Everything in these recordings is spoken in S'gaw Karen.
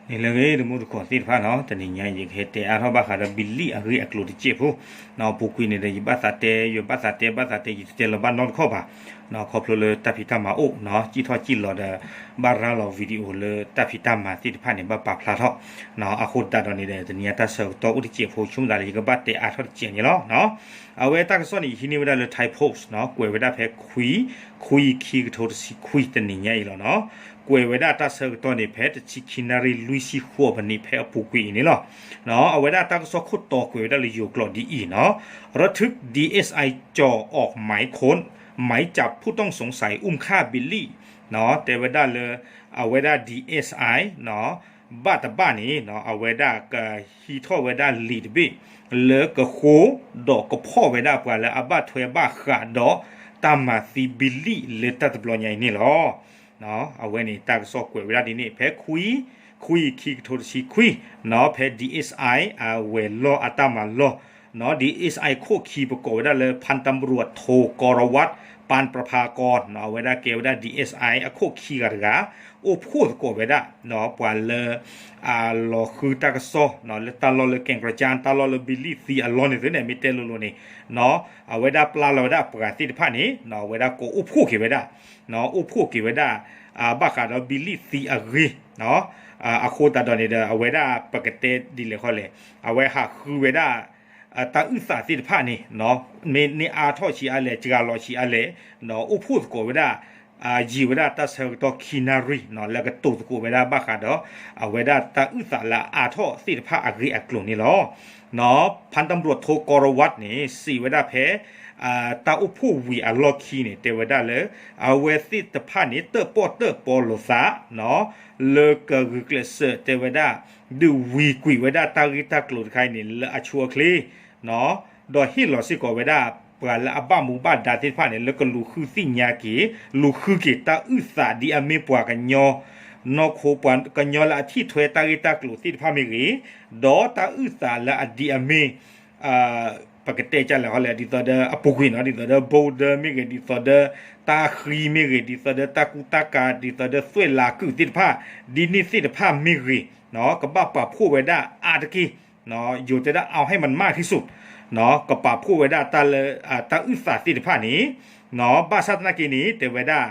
န့ၣ်လၢအဂ့ၤ တမူတကိးသ့ၣ်တဖၣ်နီၤ, တနံၤညါအံၤ ယကဟဲတဲအါထီၣ်ဘၣ်ဃးဒီး ဘံလံၣ်အဂ့ၢ်အကျိၤတစဲးဖိနီၤ. အပူၤကွံာ်န့ၣ်ဒီး ယဘၣ်သးတဲ ယဘၣ်သးတဲ ဘၣ်သးတဲ ယတတဲလၢၤဘၣ်နီတခီၣ်ဘၣ်နီၤ, ခီဖျိလၢတၢ်ဖံးတၢ်မၤအိၣ်နီၤ, စံၣ်ထီၣ်စံၣ်လီၤဒီး ဘၣ်ရၤလီၤ video လၢတၢ်ဖံးတၢ်မၤသ့ၣ်တဖၣ်န့ၣ် ဘၣ်ပာ်ဖျါထီၣ်နီၤ. အဃိသတးဒီးန့ၣ်ဒီး တနံၤညါတၢ်ဆၢကတီၢ်အိၣ်တစဲးဖိ ဆိကမိၣ်သးလၢ ယကဘၣ်တဲအါထီၣ်တစဲးန့ၣ်လီၤနီၤ. အဝဲတၢ်ကစီၣ်န့ၣ် ယဟံးန့ၢ်ဝဲဒၣ်လၢ Thai Post နီၤ, ကွဲးဝဲဒၣ်ဖဲခွံ ခွံ ခံကထိတဆံခွံ တနံၤညါအံၤလီၤနီၤ. ကွဲးဝဲဒၣ်တၢ်ဆၢကတီၢ်န့ၣ် ဖဲတဆံခံ နၣ်ရံၣ် လွံၢ်ဆံဃိးမံးနံး ဖဲအပူၤကွံာ်အံၤန့ၣ်လီၤ. အဝဲဒၣ်တၢ်ကစီၣ်ခိၣ်တီကွဲးဝဲဒၣ်လၢယိၤကျိာ်ဒ်အံၤနီၤ, ရထုး DSI ကျော် ออกหมายค้น หมายจับผู้ต้องสงสัยอุ้มฆ่าบิลลี่ တဲဝဲဒၣ်လၢ အဝဲဒၣ် DSI ဘၣ်တဘၣ်န့ၣ် အဝဲဒၣ်ကဟံးထီၣ်ဝဲဒၣ်လံာ်တဘ့ၣ် လၢကဃိ ဒီးကဖီၣ်ဝဲဒၣ်ပှၤလၢအဘၣ်ထွဲဘၣ်ဃးဒီးတၢ်မၤသံဘံလံၣ်လၢတၢ်တဘျီညါအံၤန့ၣ်လီၤ. အဝဲန့ၣ်တၢ်ကစီၣ်ကွဲးဝဲဒၣ်ဒ်န့ၣ် ဖဲခွံ ခွံ ခံကထိတဆံခွံနီၤ, ဖဲ DSI အဝဲၤလီၢ်အတၢ်မၤလီၢ်နီၤ, DSI ခိၣ်ခံ ပကိးဝဲဒၣ်လၢ พันตำรวจโท กรวัตร ปานประภากร အဝဲဒၣ်ကဲဝဲဒၣ် DSI အခိၣ်ခံဂၤတဂၤ အိၣ်ဖှိၣ်သကိးဝဲဒၣ် ပှၤလၢ အလီၤဃုတၢ်ကစီၣ် လၢတၢ်လီၢ်လၢ แก่งกระจาน တၢ်လီၢ်လၢဘံလံၣ်သံအလီၢ်န့ၣ်သုန့ၣ် မ့ၢ်တဲလိၤလိၤန့ၣ် အဝဲဒၣ်ပျၢ်လီၤဝဲဒၣ်ပှၤသ့ၣ်တဖၣ်န့ၣ် အဝဲဒၣ်ကအိၣ်ဖှိၣ်က့ၤဝဲဒၣ် အိၣ်ဖှိၣ်က့ၤဝဲဒၣ် ဘၣ်ဃးဒီးဘံလံၣ်သံအဂ့ၢ် အဃိသတးဒီးန့ၣ်ဒီး အဝဲဒၣ်ပကတဲဒ်လဲၣ်ဃီလဲၣ် အဝဲဟးဃုဝဲဒၣ် တၢ်အုၣ်သးသ့ၣ်တဖၣ်န့ၣ် မ့ၢ်န့ၢ်အါထီၣ်ဆံးအါလဲၣ် စှၤလီၤဆံးအါလဲၣ် အိၣ်ဖှိၣ်သကိးဝဲဒၣ် ယံာ်ဝဲဒၣ်တၢ်ဆၢကတီၢ်ခံနၣ်ရံၣ် လၢကတိၤသကိးဝဲဒၣ်ဘၣ်ဃးဒီး အဝဲဒၣ်တၢ်အုၣ်သးလၢအါထီၣ်သ့ၣ်တဖၣ်အဂ့ၢ်အကျိၤန့ၣ်လီၤ. พันตำรวจโท กรวัตร န့ၣ် စံးဝဲဒၣ်ဖဲ တၢ်အိၣ်ဖှိၣ်ဝံၤအလီၢ်ခံန့ၣ် တဲဝဲဒၣ်လၢ အဝဲသ့ၣ်တဖၣ်န့ၣ် တၢၣ်ပီၣ်တၢၣ်ပီလိာ်သး လၢကဂုာ်ကျဲးစၢးတဲဝဲဒၣ် ဒုးဝံၤကွံာ်ဝဲဒၣ်တၢ်ဂ့ၢ်တၢ်ကျိၤတခါအံၤန့ၣ် လၢအဆိအချ့ ဒီးဟ့ၣ်လီၤစ့ၢ်ကီးဝဲဒၣ် ပှၤလၢအဘၣ်မူဘၣ်ဒါသ့ၣ်တဖၣ်န့ၣ် လၢကလူၤဃုသ့ၣ်ညါက့ၤ လူၤဃုက့ၤတၢ်အုၣ်သးဒ်အမ့ၢ်ပှၤကညီ နီၢ်ခိပှၤကညီလၢအထံၣ်ထွဲတၢ်ဂ့ၢ်တၢ်ကျိၤသ့ၣ်တဖၣ်မ့ၢ်ဂ့ၤ, ဒီးတၢ်အုၣ်သးလၢအဒ်အမ့ၢ် ပကတဲကလဲၣ်ဟီလဲၣ် ဒ်သိးဒီးအပူၤကွံာ်နီၤ ဒ်သိးဒီး border မ့ၢ်ဂ့ၤ ဒ်သိးဒီး တၢ်ဃံမ့ၢ်ဂ့ၤ ဒ်သိးဒီးတၢ်ကူတၢ်ကၤ ဒ်သိးဒီးသွဲၣ်လးကုာ်သ့ၣ်တဖၣ် ဒ်န့ၣ်သ့ၣ်တဖၣ်မ့ၢ်ဂ့ၤ ကဘၣ်ပာ်ဖှိၣ်ဝဲဒၣ်အါတက့ၢ် ယိၤတဲဒၣ် เอาให้มันมากที่สุด ကပာ်ဖှိၣ်ဝဲဒၣ်တၢ်လၢ တၢ်အုၣ်သးသ့ၣ်တဖၣ်န့ၣ် ဘၣ်ဆၣ်သနာ်က့န့ၣ် တဲဝဲဒၣ်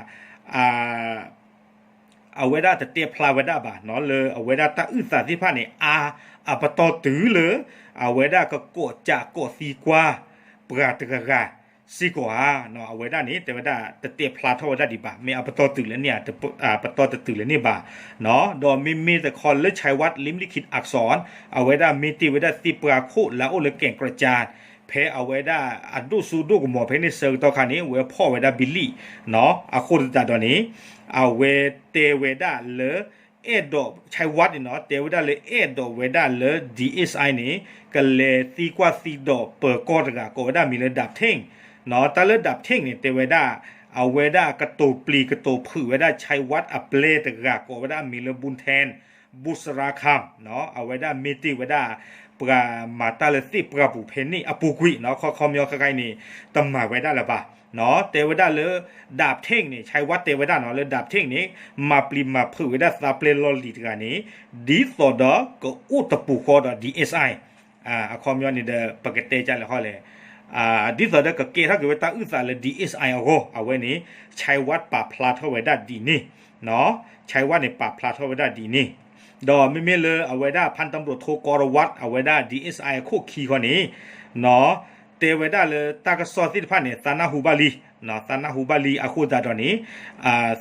အဝဲဒၣ်တတဲဖျါဝဲဒၣ်ဘၣ် လၢအဝဲဒၣ်တၢ်အုၣ်သးသ့ၣ်တဖၣ်န့ၣ် အါအပတီၢ်တုၤလၢ အဝဲဒၣ်ကကိးစးကိးသံကွၢ် ပှၤတဂၤဂၤစ့ၢ်ကီးဧါ အဝဲဒၣ်န့ၣ် တဲဝဲဒၣ်တတဲဖျါထီၣ်ဝဲဒၣ်ဒံးဘၣ် မ့ၢ်အပတီၢ်တုၤလၢန့ၣ် ပတီၢ်တတုၤလၢန့ၣ်ဘၣ် ဒီးမ့မ့ၢ်တခီလၢ ชัยวัฒน์ ลิ้มลิขิตอักษร အဝဲဒၣ်မ့ၢ်တ့ၢ်ဝဲဒၣ်သ့ၣ်ပှၢ်ခိၣ်လၢအအိၣ်လၢ แก่งกระจาน ဖဲအဝဲဒၣ်အဒိၣ်စိဒိၣ်ကမီၤဖဲန့ၣ်ဆၢကတီၢ်ခါန့ၣ် ဝဲဖီၣ်ဝဲဒၣ်ဘံလံၣ် အဃိသတးဒီးန့ၣ် အဝဲတဲဝဲဒၣ်လၢ အဲၣ်ဒိး ชัยวัฒน์ န့ၣ်နီၤ တဲဝဲဒၣ်လၢအဲၣ်ဒိးဝဲဒၣ်လၢ DSI န့ၣ် ကလဲၤသံကွၢ်သံဒိးပၢၤကီၢ်တဂၤ ကိးဝဲဒၣ်မံၤလၢ ดาบเท่ง တၢ်လၢ ดาบเท่ง န့ၣ် တဲဝဲဒၣ် အဝဲဒၣ်ကတိၤပျံၤကတိၤဖုးဝဲဒၣ် ชัยวัฒน์ အပျဲၢ်တဂၤ ကိးဝဲဒၣ်မံၤလၢ บุญแทน บุษราคำ အဝဲဒၣ်မ့ၢ်တ့ၢ်ဝဲဒၣ် ပှၤမၤတၢ်လၢသ့ၣ်ပှၢ်ပူၤဖဲန့ၣ်အပူၤကွံာ်နီၤ ခီခီပညီခဲခါအံၤန့ၣ် တမၤဝဲဒၣ်လၢၤဘၣ် တဲဝဲဒၣ်လၢ ดาบเท่ง န့ၣ် ชัยวัฒน์ တဲဝဲဒၣ်နီၤ လၢ ดาบเท่ง န့ၣ် မၤပျံၤမၤဖုးဝဲဒၣ်သးပျဲၢ်လီၢ်လံၤတဂၤန့ၣ် ဒ်သိးဒီးကအိၣ်တပူၤဃီဒီး DSI အခီပညီန့ၣ်ဒီး ပကတဲကလဲၣ်ဟီလဲၣ် ဒ်သိးဒီးကကဲထီၣ်က့ၤဝဲတၢ်အုၣ်သးလၢ DSI အဂီၢ် အဝဲန့ၣ် ชัยวัฒน์ ပာ်ဖျါထီၣ်ဝဲဒၣ်ဒ်န့ၣ် ชัยวัฒน์ န့ၣ် ပာ်ဖျါထီၣ်ဝဲဒၣ်ဒ်န့ၣ် ဒီးမ့မ့ၢ်လၢအဝဲဒၣ် พันตำรวจโท กรวัตร အဝဲဒၣ် DSI အခိၣ်ခံခီန့ၣ် တဲဝဲဒၣ်လၢတၢ်ကစီၣ်သ့ၣ်တဖၣ်န့ၣ် သးနၢ်ဟူဘၣ်လံ သးနၢ်ဟူဘၣ်လံအဃိသတးဒီးန့ၣ်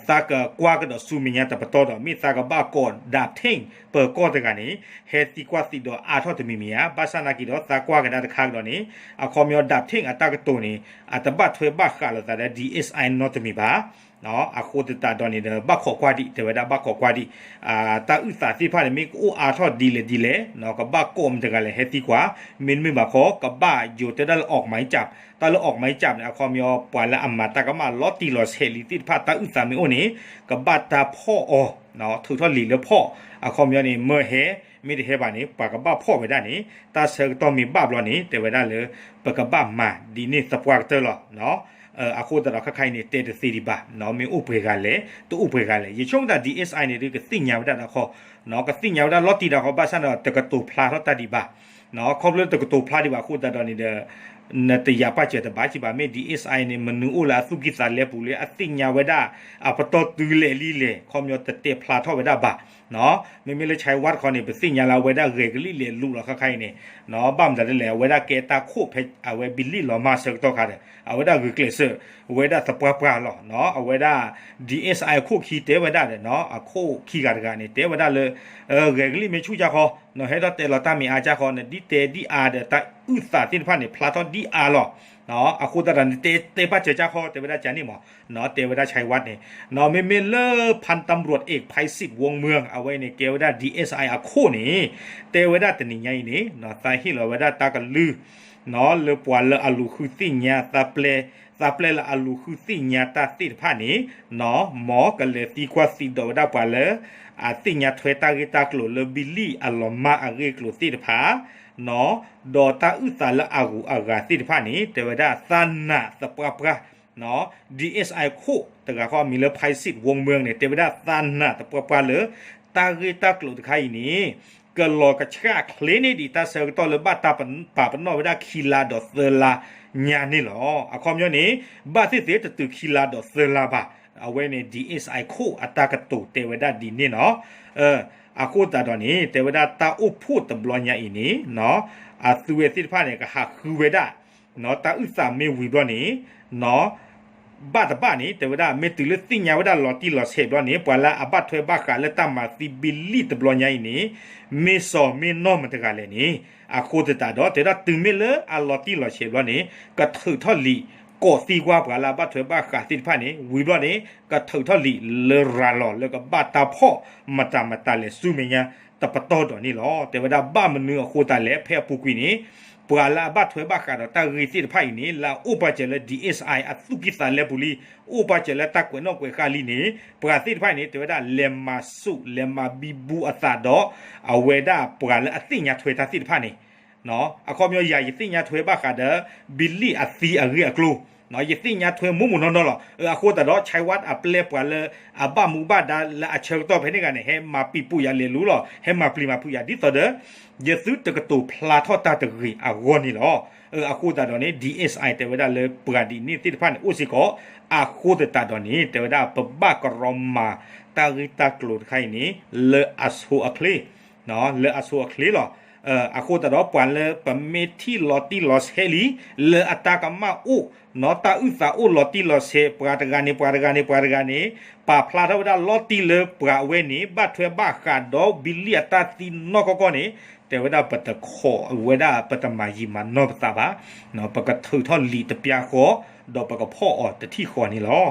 သးကကွၢ်ကဒီးဆူမဲာ်ညါတပတီၢ်ဒီး မ့ၢ်သးကဘၣ်ကိး ดาบเท่ง ပၢၤကီၢ်တဂၤန့ၣ် ဟဲသံကွၢ်သံဒိးအါထီၣ်တမံၤမံၤဧါ ဘၣ်ဆၣ်သနာ်က့ဒီးသးကွၢ်ကဒါတခါကဒီးန့ၣ် အခီပညီ ဒၣ်ထ့ၣ် အတၢ်ကတိၤန့ၣ် အတဘၣ်ထွဲဘၣ်ဃးလိာ်သးဒီး DSI နီတမံၤဘၣ် အဃိသတးဒီးန့ၣ်ဒီး ဘၣ်ခိးကွၢ်ဒံး တဲဝဲဒၣ်ဘၣ်ခိးကွၢ်ဒံး တၢ်အုၣ်သးသ့ၣ်တဖၣ်န့ၣ် မ့ၢ်ကအိၣ်အါထီၣ်ဒ်လဲၣ်ဒ်လဲၣ် ကဘၣ်ကိးမတၤတဂၤလဲၣ်ဟဲသံကွၢ် မ့တမ့ၢ်ဘၣ်ခီ ကဘၣ်ယိၤတဲဒၣ်လၢ ออกหมายจับ တၢ်လၢ ออกหมายจับ န့ၣ် အခီပညီ ပှၤလၢအမၤတၢ်ကမၣ်လီၤတံၢ်လီၤဆဲးလံသ့ၣ်တဖၣ် တၢ်အုၣ်သးမ့ၢ်အိၣ်န့ၣ် ကဘၣ်တၢ်ဖီၣ်အီၤ ထုးထီၣ်လံာ်လၢဖီၣ် အခီပညီန့ၣ် မၢဟဲ မ့ၢ်တဟဲဘၣ်န့ၣ် ပှၤကဘၣ်ဖီၣ်ဝဲဒၣ်န့ၣ် တၢ်ဆၢကတီၢ်မ့ၢ်ဘၣ်ဘျီန့ၣ် တဲဝဲဒၣ်လၢ ပကဘၣ်မၤဒ်န့ၣ်သပှၢ်ကတၢၢ်လီၤ. အဃိသတးဒီးခါခါအံၤန့ၣ် တဲတသ့ဒံးဘၣ်, မ့ၢ်အိၣ်ပှဲၤဂၤလဲၣ် တအိၣ်ပှဲၤဂၤလဲၣ်. ယဆိကမိၣ်သး DSI န့ၣ်ဒုး ကသ့ၣ်ညါဝဲဒၣ်တၢ်ခီ, ကသ့ၣ်ညါဝဲဒၣ်လီၤတံၢ်တၢ်ခီ ဘၣ်ဆၣ်န့ၣ်ဒီး တကတိၤဖျါထီၣ်တၢ်ဒံးဘၣ်. ခီဖျိတကတိၤဖျါဒံးဘၣ်အဃိသတးဒီးန့ၣ်ဒီး နတယာ်ပာ်စၢၤတဘၣ်ကံဘၣ်. မ့ၢ် DSI န့ၣ် မနုၤအိၣ်လၢအသူၣ်ကံၢ်သးလဲပူၤလၢ အသ့ၣ်ညါဝဲဒၣ် အပတီၢ်တုၤလဲၣ်လံလဲၣ် ခီပညီတတဲဖျါထီၣ်ဝဲဒၣ်ဘၣ်. မ့မ့ၢ်လၢ Chai Wat တခီန့ၣ် ပသ့ၣ်ညါလၢအဝဲဒၣ်ဂဲၤကလံၣ်လဲၤလူၤလီၤခါခါအံၤန့ၣ်, ဘၣ်မတၤဒ်လဲၣ် အဝဲဒၣ်ကဲတၢ်ခိၣ်ဖဲအဝဲ ဘံလံၣ်လီၤမၢ်ဆၢကတီၢ်ခါဒီး အဝဲဒၣ်ဂုာ်ကျဲးစၢးဝဲဒၣ်သပှၢ်ပှၢ်လီၤ. အဝဲဒၣ် DSI အခိၣ်ခံတဲဝဲဒၣ်ဒီး အခိၣ်ခံဂၤတဂၤန့ၣ် တဲဝဲဒၣ်လၢ ဂဲၤကလံၣ်မ့ၢ်ဆူၣ်ကၢ်ခီ နဟဲထီၣ်တဲလီၤတၢ်မ့ၢ်အါကၢ်ခီ နဒ်တဲဒ်အါဒီး တၢ်အုၣ်သးသ့ၣ်တဖၣ်န့ၣ် ဖျါထီၣ်ဒ်အါလီၤ. အဃိသတးဒီး နတဲတဲပာ်စၢၤကၢ်ခီ တဲဝဲဒၣ်ကန့ၣ်မး, တဲဝဲဒၣ် Chai Wat န့ၣ်, မ့မ့ၢ်လၢ พันตำรวจเอกไพศิษย์ วงเมือง အဝဲန့ၣ် ကဲဝဲဒၣ် DSI အခိၣ်န့ၣ် တဲဝဲဒၣ်တနံၤညါအံၤန့ၣ် သးဟ့ၣ်လီၤဝဲဒၣ်တၢ်ကလုၢ် လၢပှၤလၢအလူၤဃုသ့ၣ်ညါ သးပျဲလၢအလူၤဃုသ့ၣ်ညါတၢ်သ့ၣ်တဖၣ်န့ၣ်, မ်ကလဲၤသံကွၢ်သံဒိးဝဲဒၣ်ပှၤလၢ အသ့ၣ်ညါထွဲတၢ်ဂ့ၢ်တၢ်ကျိၤလၢဘံလံၣ်အလီၤမၢ်အဂ့ၢ်အကျိၤသ့ၣ်တဖၣ်, ဒီးတၢ်အုၣ်သးလၢအဂုၤအဂၤသ့ၣ်တဖၣ်န့ၣ် တဲဝဲဒၣ်သးနာ်သပှၢ်ပှၢ် DSI ခိၣ်တဂၤဃီအမံၤလၢ ไพศิษย์ วงเมือง န့ၣ် တဲဝဲဒၣ်သးနာ်သပှၢ်ပှၢ်လၢ တၢ်ဂ့ၢ်တၢ်ကျိၤတခါအံၤန့ၣ် ကလီၤကဆှၣ်ချ့န့ၢ်ဒံးတၢ်ဆၢကတီၢ်လၢဘၣ်တၢ်ပာ်ပနီၣ်ဝဲဒၣ်ခံလါဒီးသၢလါညါန့ၣ်လီၤ. အခီပညီန့ၣ် ဘၣ်သ့ၣ်သ့ၣ်တတုၤခံလါဒီးသၢလါဘၣ်. အဝဲန့ၣ် DSI ခိၣ်အတၢ်ကတိၤတဲဝဲဒၣ်ဒ်န့ၣ်လီၤ. အဃိသတးဒီးန့ၣ် တဲဝဲဒၣ်တၢ်အိၣ်ဖှိၣ်တဘျီညါအံၤန့ၣ် အသုဝဲသ့ၣ်တဖၣ်န့ၣ် ကဟးဃုဝဲဒၣ် တၢ်အုၣ်သးမ့ၢ်ဝံၤဘျီန့ၣ် ဘၣ်တဘၣ်န့ၣ် တဲဝဲဒၣ် မ့ၢ်တုၤလၢသ့ၣ်ညါဝဲဒၣ်လီၤတံၢ်လီၤဆဲးဘျီန့ၣ် ပှၤလၢအဘၣ်ထွဲဘၣ်ဃးလၢတၢ်မၤသံဘံလံၣ်တဘျီညါအံၤန့ၣ် မ့ၢ်စီၤမ့ၢ်နီၢ်မတၤတဂၤလဲၣ်န့ၣ်, အဃိသတးဒီး တဲဝဲဒၣ်တုၤမ့ၢ်လၢအလီၤတံၢ်လီၤဆဲးဘျီန့ၣ် ကထုးထီၣ်လံာ်ကိးသံကွၢ်ပှၤလၢအဘၣ်ထွဲဘၣ်ဃးသ့ၣ်တဖၣ်န့ၣ် ဝံၤဘျီန့ၣ် ကထုးထီၣ်လံာ်လၢရၤလီၤလၢကဘၣ်တၢ်ဖီၣ်မတၤမတၤလဲၣ်ဆူမဲာ်ညါတပတီၢ်ဒီးန့ၣ်လီၤ. တဲဝဲဒၣ်ဘၣ်မနုၤအဃိသတးလဲၣ် ဖဲအပူၤကွံာ်န့ၣ် ပှၤလၢအဘၣ်ထွဲဘၣ်ဃးဒီးတၢ်ဂ့ၢ်သ့ၣ်တဖၣ်အံၤန့ၣ် လၢအအိၣ်ပာ်စၢၤလၢ DSI အသူၣ်ကံၢ်သးလဲပူၤလံ, အိၣ်ပာ်စၢၤလၢတၢ်ကွဲးနီၣ်ကွဲးဃါလံန့ၣ် ပှၤသ့ၣ်တဖၣ်အံၤန့ၣ် တဲဝဲဒၣ် လဲၤမၤဆူၣ် လဲၤမၤဘံဘူအသးဒီး အဝဲဒၣ်ပှၤလၢအသ့ၣ်ညါထွဲတၢ်သ့ၣ်တဖၣ်န့ၣ် အခီပညီယၤ ယသ့ၣ်ညါထွဲဘၣ်ဃးဒီး ဘံလံၣ်အသံအဂ့ၢ်အကျိၤ, ယသ့ၣ်ညါထွဲမိၢ်မိၢ်နီၢ်နီၢ်လီၤ. အဃိသတးဒီး ဆဲးဝးအပျဲၢ်ပှၤလၢအဘၣ်မူဘၣ်ဒါလၢအဆၢကတီၢ်ဖဲန့ၣ်ဂၤန့ၣ် ဟဲမၤပံာ်ပူၤယၤလဲၤလူၤလီၤ, ဟဲမၤပျံၤမၤဖုးယၤ ဒ်သိးဒီး ယသုတကတိၤဖျါထီၣ်တၢ်တဂ့ၤအဂီၢ်န့ၣ်လီၤ. အဃိသတးဒီးန့ၣ် DSI တဲဝဲဒၣ်လၢပှၤဒ်န့ၣ်သ့ၣ်တဖၣ်န့ၣ် အိၣ်စ့ၢ်ကီး, အဃိသတးဒီးန့ၣ် တဲဝဲဒၣ် ပဘၣ်ကရီမၤတၢ်ဂ့ၢ်တၢ်ကျိၤတခါအံၤန့ၣ် လၢအဆိအချ့ လၢအဆိအချ့လီၤ. အဃိသတးဒီး ပှၤလၢပမ့ၢ်ထံၣ်လီၤတံၢ်လီၤဆဲးလံ လၢအတၢ်ကမၣ်အိၣ် တၢ်အုၣ်သးအိၣ်လီၤတံၢ်လီၤဆဲး ပှၤတဂၤန့ၣ် ပှၤတဂၤန့ၣ် ပှၤတဂၤန့ၣ် ပာ်ဖျါထီၣ်ဝဲဒၣ်လီၤတံၢ်လၢပှၤအဝဲန့ၣ် ဘၣ်ထွဲဘၣ်ဃးဒီးဘံလံၣ်အတၢ်သံနီၢ်ကီၢ်ကီၢ်န့ၣ် တဲဝဲဒၣ်ပတခိးဝဲဒၣ် ပတမၤယံာ်မၤနီၢ်ပသးဘၣ်, ပကထုးထီၣ်လံာ်တပျၢ်ဃီ ဒီးပကဖီၣ်အီၤတထံၣ်ဃီန့ၣ်လီၤ.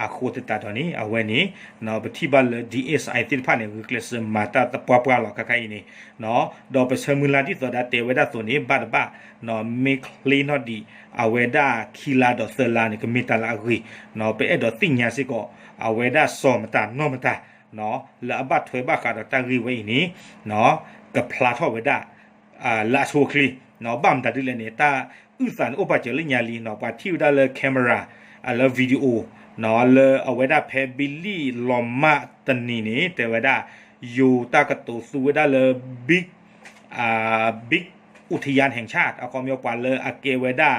အဃိသတးဒီးန့ၣ် အဝဲန့ၣ် ပထံၣ်ဘၣ်လၢ DSI သ့ၣ်တဖၣ်န့ၣ် ဂုာ်ကျဲးစၢးမၤတၢ်သပှၢ်ပှၢ်လီၤခါခါအံၤန့ၣ်, ဒီးပဆၢမုၢ်လၢ်ဒ်သိးဒီးတဲဝဲဒၣ်အသိးန့ၣ် ဘၣ်တဘၣ် မ့ၢ်ချ့နီၣ်ဒံး အဝဲဒၣ်ခံလါဒီးသၢလါန့ၣ် ကမ့ၢ်တၢ်လၢအဂ့ၤ, ပအဲၣ်ဒိးသ့ၣ်ညါစ့ၢ်ကီး အဝဲဒၣ်စီၤမတၤနီၢ်မတၤ လၢအဘၣ်ထွဲဘၣ်ဃးဒီးတၢ်ဂ့ၢ်ဝဲအံၤန့ၣ် ကဖျါထီၣ်ဝဲဒၣ် လၢအဆိအချ့, ဘၣ်မတၤဒ်လဲၣ်န့ၣ် တၢ်အုၣ်သးန့ၣ်အိၣ်ပာ်စၢၤလၢညါလံ, ပှၤထံၣ်ဝဲဒၣ်လၢ camera လၢ video လၢအဝဲဒၣ်ဖဲဘံလံၣ်လီၤမၢ်တနံၤန့ၣ် တဲဝဲဒၣ် ယိၤတၢ်ကတိၤသူဝဲဒၣ်လၢ big, big อุทยานแห่งชาติ အခီပညီပှၤလၢအကဲဝဲဒၣ်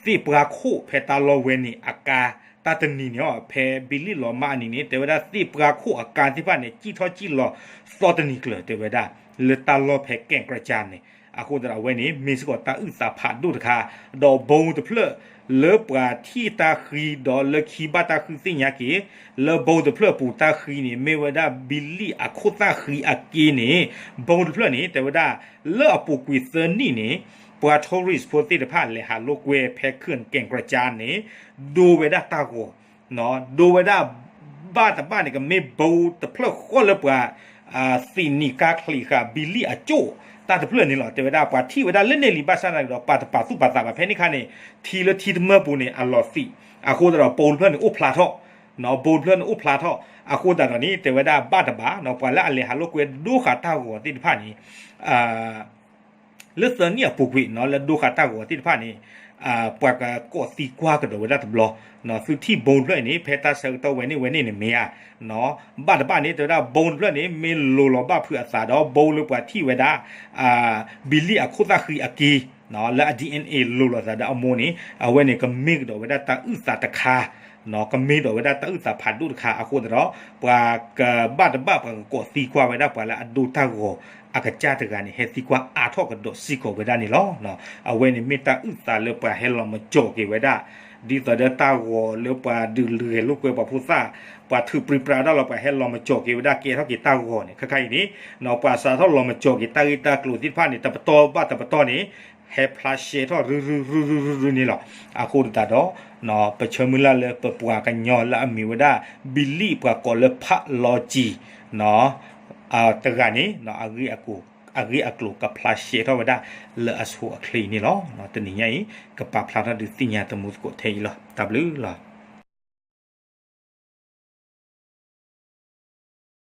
သ့ၣ်ပှၢ်ခိၣ်ဖဲတၢ်လီၢ်ဝဲန့ၣ်အကါ တၢ်တနံၤန့ၣ် ဖဲဘံလံၣ်လီၤမၢ်အနံၤန့ၣ် တဲဝဲဒၣ်သ့ၣ်ပှၢ်ခိၣ်အကါသ့ၣ်တဖၣ်န့ၣ် စံၣ်ထီၣ်စံၣ်လီၤသီတနံၤကျၢၤ တဲဝဲဒၣ် လၢတၢ်လီၢ်ဖဲ แก่งกระจาน န့ၣ်, အဃိသတးဒီးအဝဲန့ၣ် မ့ၢ်စ့ၢ်ကီးတၢ်အုၣ်သးဖးဒိၣ်တခါ, ဒီးဘီတဖျၢၣ် လၢပှၤထံၣ်တၢ်ဃံဒီးလၢခံဘၣ်တၢ်ဃုသ့ၣ်ညါက့ၤ လၢဘီတဖျၢၣ်အပူၤတၢ်ဃံန့ၣ် မ့ၢ်ဝဲဒၣ်ဘံလံၣ်အခိၣ်သၣ်ဃံအက့န့ၣ်, ဘီတဖျၢၣ်န့ၣ် တဲဝဲဒၣ် လၢအပူၤကွံာ်သၢနံၣ်န့ၣ် ပှၤ tourist ဖိသ့ၣ်တဖၣ်လဲၤဟးလိာ်ကွဲဖဲ แก่งกระจาน န့ၣ် ဒိဝဲဒၣ်တၢ်ဂီၤ ဒိဝဲဒၣ် ဘၣ်တဘၣ်န့ၣ် ကမ့ၢ်ဘီတဖျၢၣ်ဃီလၢပှၤ သံးနံၤကါချံးဃာ်ဘံလံၣ်အကၠိၣ်တၢ်တဖျၢၣ်န့ၣ်လီၤ. တဲဝဲဒၣ်ပှၤထံၣ်ဝဲဒၣ်လၢန့ၣ်လံ ဘၣ်ဆၣ်သနာ်က့ဒီး ပှၤတပာ်သူၣ်ပာ်သးဘၣ်ဖဲန့ၣ်ခါန့ၣ် ထံလၢထံတမၢပူၤန့ၣ် အလီၤသံး, အဃိသတးဒီး ဘီတဖျၢၣ်န့ၣ်အိၣ်ဖျါထီၣ် ဘီတဖျၢၣ်န့ၣ်အိၣ်ဖျါထီၣ်, အဃိသတးဒီးန့ၣ် တဲဝဲဒၣ်ဘၣ်တဘၣ် ပှၤလၢအလဲၤဟးလိာ်ကွဲဒိဃာ်တၢ်ဂီၤသ့ၣ်တဖၣ်န့ၣ် လၢသၢနံၣ်အပူၤကွံာ် လၢဒိဃာ်တၢ်ဂီၤသ့ၣ်တဖၣ်န့ၣ် ပှၤကကိးသံကွၢ်ကဒီးဝဲဒၣ်တဘျီ, သုထံၣ်ဘိတဖျၢၣ်အံၤန့ၣ် ဖဲတၢ်ဆၢကတီၢ်ဝဲန့ၣ်ဝဲန့ၣ်န့ၣ်မ့ၢ်ဧါ, ဘၣ်တဘၣ်န့ၣ် တဲဝဲဒၣ်ဘိတဖျၢၣ်န့ၣ် မ့ၢ်လိၤလီၤဘၣ်ဖုးအသးဒီး ဘိလၢပှၤထံၣ်ဝဲဒၣ် ဘံလံၣ်အခိၣ်သၣ်ဃံအက့ လၢအ DNA လိၤလီၤသးဒီးအမိၢ်န့ၣ် အဝဲန့ၣ်ကမ့ၢ်ကဒီးဝဲဒၣ်တၢ်အုၣ်သးတခါ, ကမ့ၢ်ဒီးဝဲဒၣ်တၢ်အုၣ်သးဖးဒိၣ်တခါအဃိသတးဒီး ပှၤကဘၣ်တဘၣ်ပှၤကကိးသံကွၢ်ဝဲဒၣ်ပှၤလၢအဒိတၢ်ဂီၤအကစၢ်တဂၤန့ၣ် ဟဲသံကွၢ်အါထီၣ်ကဒီးစ့ၢ်ကီးဝဲဒၣ်န့ၣ်လီၤ. အဝဲန့ၣ်မ့ၢ်တၢ်အုၣ်သးလၢပှၤဟဲလီၤမစီၤက့ၤဝဲဒၣ် ဒ်သိးဒီးတၢ်ဂီၤလၢပှၤဒုးဂဲၤလိာ်ကွဲပှၤဖိသၣ် ပှၤထုးပြံပြါတၢ်လီၤ ပှၤဟဲလီၤမစီၤက့ၤဝဲဒၣ် ကဲထီၣ်က့ၤတၢ်ဂီၤန့ၣ် ခဲခါအံၤန့ၣ် ပှၤစးထီၣ်လီၤမစီၤက့ၤတၢ်ဂ့ၢ်တၢ်ကျိၤသ့ၣ်တဖၣ်န့ၣ် တပတီၢ်ဘၣ်တပတီၢ်န့ၣ် ဟဲဖျါရှဲထီၣ်ရုရုရုရုရုန့ၣ်လီၤ. အဃိသတးဒီး ပဆၢမုၢ်လၢ်လၢပပှၤကညီလၢအမ့ၢ်ဝဲဒၣ် ဘံလံၣ်ပှၤကိးလၢဖးလီၤစံၤ တဂၤန့ၣ် အဂ့ၢ်အကျိၤကဖျါရှဲထီၣ်ဝဲဒၣ်လၢအဆိအချ့အံၤန့ၣ်လီၤ. တနံၤညါအံၤ ကပာ်ဖျါထီၣ်ဒုးသ့ၣ်ညါသမူသကိးထဲအံၤလီၤ. တၢ်ဘျုးလီၤ.